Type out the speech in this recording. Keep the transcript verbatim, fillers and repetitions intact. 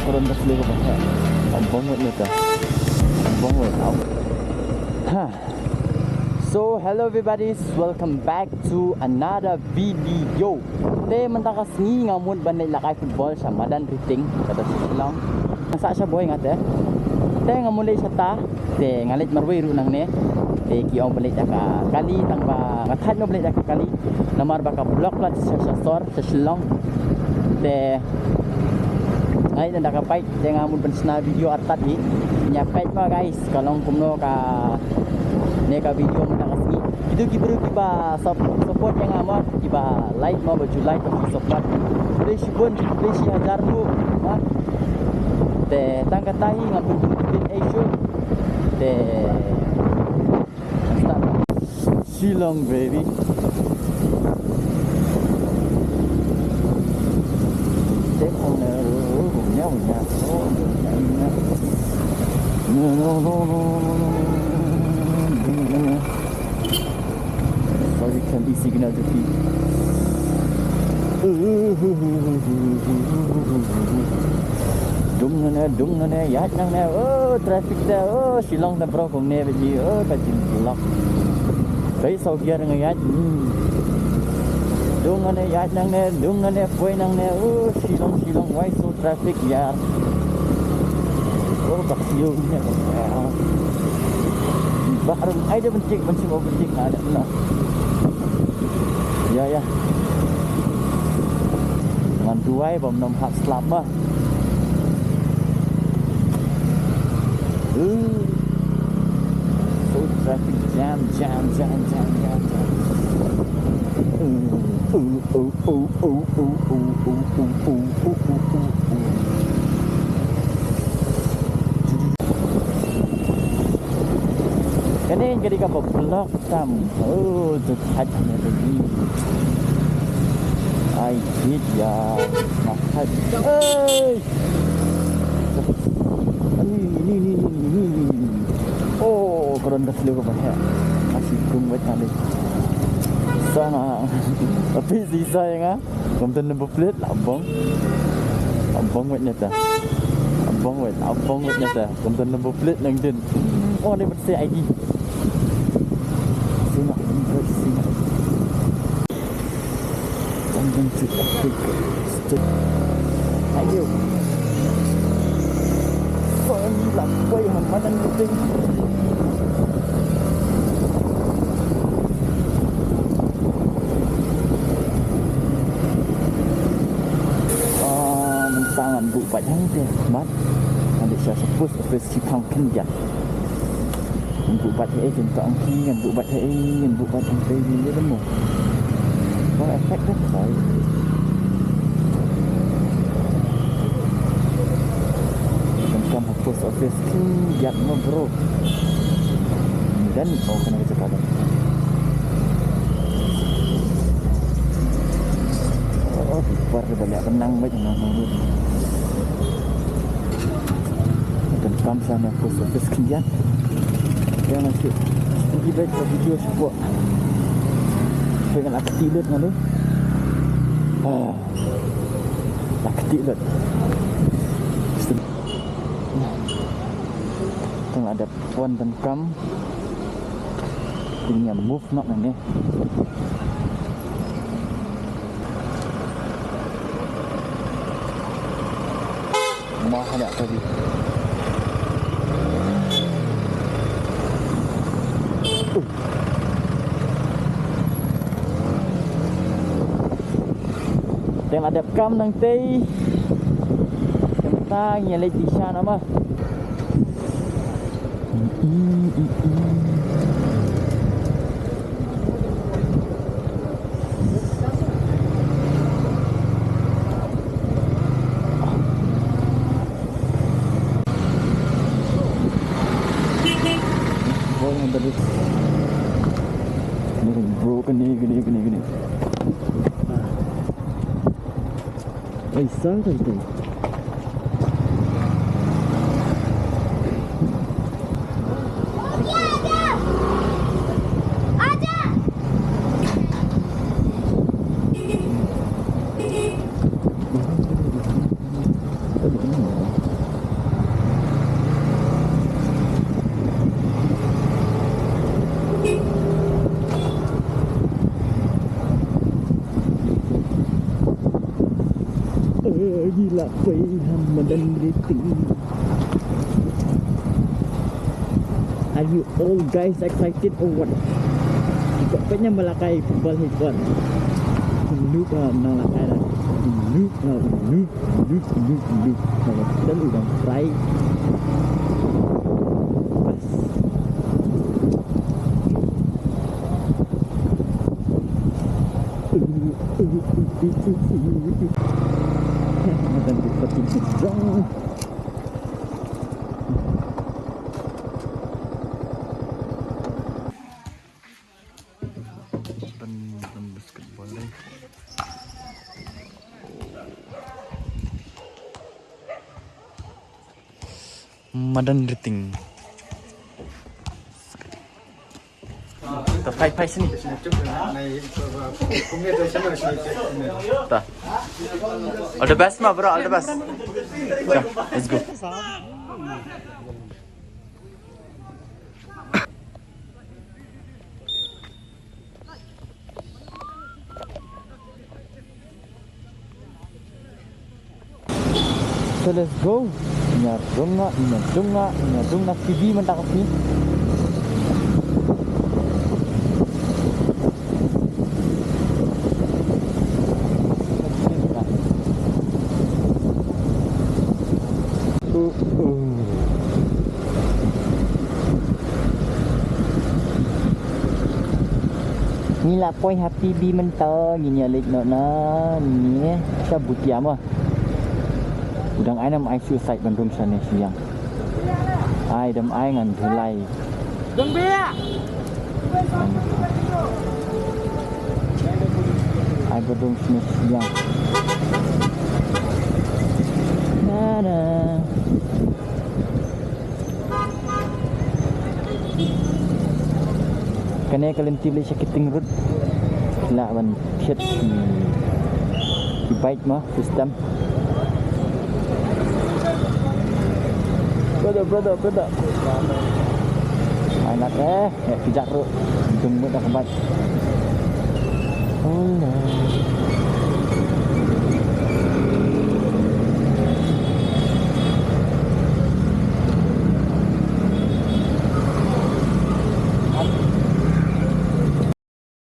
Karon ka slow ka ba. Abang wet neta. Abang wet. Ab- Ha. So hello everybody, welcome back to another video. Te mynta ka sngi nga mut ban leit lakai football sha madan Riting kata sha Shillong. Nga sah sha Bhoi nga te. Te nga mut leit shata. Te nga leit marwei ruh nangne. Te ki ong ba leit da ka kali tang ba nga thait no ba leit da ka kali. Namar ba ka block plat sha sha sor sha Shillong. Te nga leit da ka bike te nga mut ban shna video artat hi. Nia peit ma guys ka long kumno kane ka video mynta ka sngi. Kito ki briew kiba sup- support ïa nga mo, kiba like mo, ba ju like, ba ju support. Khublei shibun, khublei shi hajar ruh mo. Te tang kata hi ngam pynbun ei shuh. Te Shillong baby. Take on the road, no, no, no, no, no, no, no, no, no, no, no, no, no, no, no. Sorry, can't be signal to keep. Dum nane, dum nane, ïaid nangne. Oh, traffic te. Oh, Shillong te bro, kumne biji. Oh, ka jingpynlong. Kai saw gear nga ïaid. Hmm. Dum nane, ïaid nangne, dum nane, poi nangne. Oh, Shillong, Shillong, why so traffic ïa. Oh, bak siew ne. Bak rum ai da bentik, bentik, oh, bentik, ada na. Ïa, ïa. Ngan duwai bam nam hap slap ma. Uh. So traffic jam, jam, jam, jam, jam, jam. Uh, uh, uh, uh. Kane ka dei kaba block tam. Oh, tu haj ne tu ni. Ai, hit ya. Mahat. Hey! Ni, ni, ni. Oh, koron ka slow ka ba he. Asi kung wet kali. Sana. Tapi sisa ya nga. Ngam don number plate, la bang. La bang wet neta. La bang wet, la bang wet neta. Ngam don number plate nang din. Oh, ni bersih I D. Sina, bersih. Tang dan tu. Ayo. Sorry lah, boy, hamanan penting. Ah, nang tangan bu pat hang te, mat. Nanti saya sepus, sepus si pangkin dia. Ngan buh bat ha ei, jin tong ki, ngan buh bat ha ei, ngan buh bat ha ei, ni demo. What effect dah, sorry. Ngan kam ha post office ki, yak ma bro. Dan, oh, kena kerja pada. Oh, oh, par dia banyak benang baik, benang baik. Kan kam sana post office khyndiat. Yang masih. Ini baik ka video support. Pengen aku tilut ngalo. Ah. Aku tilut. Tengah ada pon dan kam. Ini yang move nak ni. Mah ada tadi. Teng la dep kam nangtei. Teng tang ïa leit di sha namar. Bro, kane, kane, kane, kane. Ai, sang kan tu. Eh, gila pei ha madan Riting. Are you all guys excited or what? Kita penya malakai football hikon. Nuk na malakai na. Nuk na nuk nuk nuk nuk. Kita lu bang try. Pas. Madan Riting. Madan, madan basketball dei. Madan Riting. To, phai, phai sini. To. All the best, ma bro. All the best. Let's go. So let's go. Nya dunga, nya dunga, nya dunga P B mynta ka sngi. Uh, uh. Ngi la poi ha P B mynta, ngin ïa leit noh na ngi sha Bhutia mo. U dang ai ne ym ai suicide ban rung shane shiliang. Ai dang ai ngan dhulai. Ai ba rung shane shiliang. Na na. Kane ka lynti ba leit sha Kiting Road. Lah ban thied ki, ki bike mo, system. Brother, brother, brother. Ai nat eh, eh, pijat ruh. Jumut dah ka bike.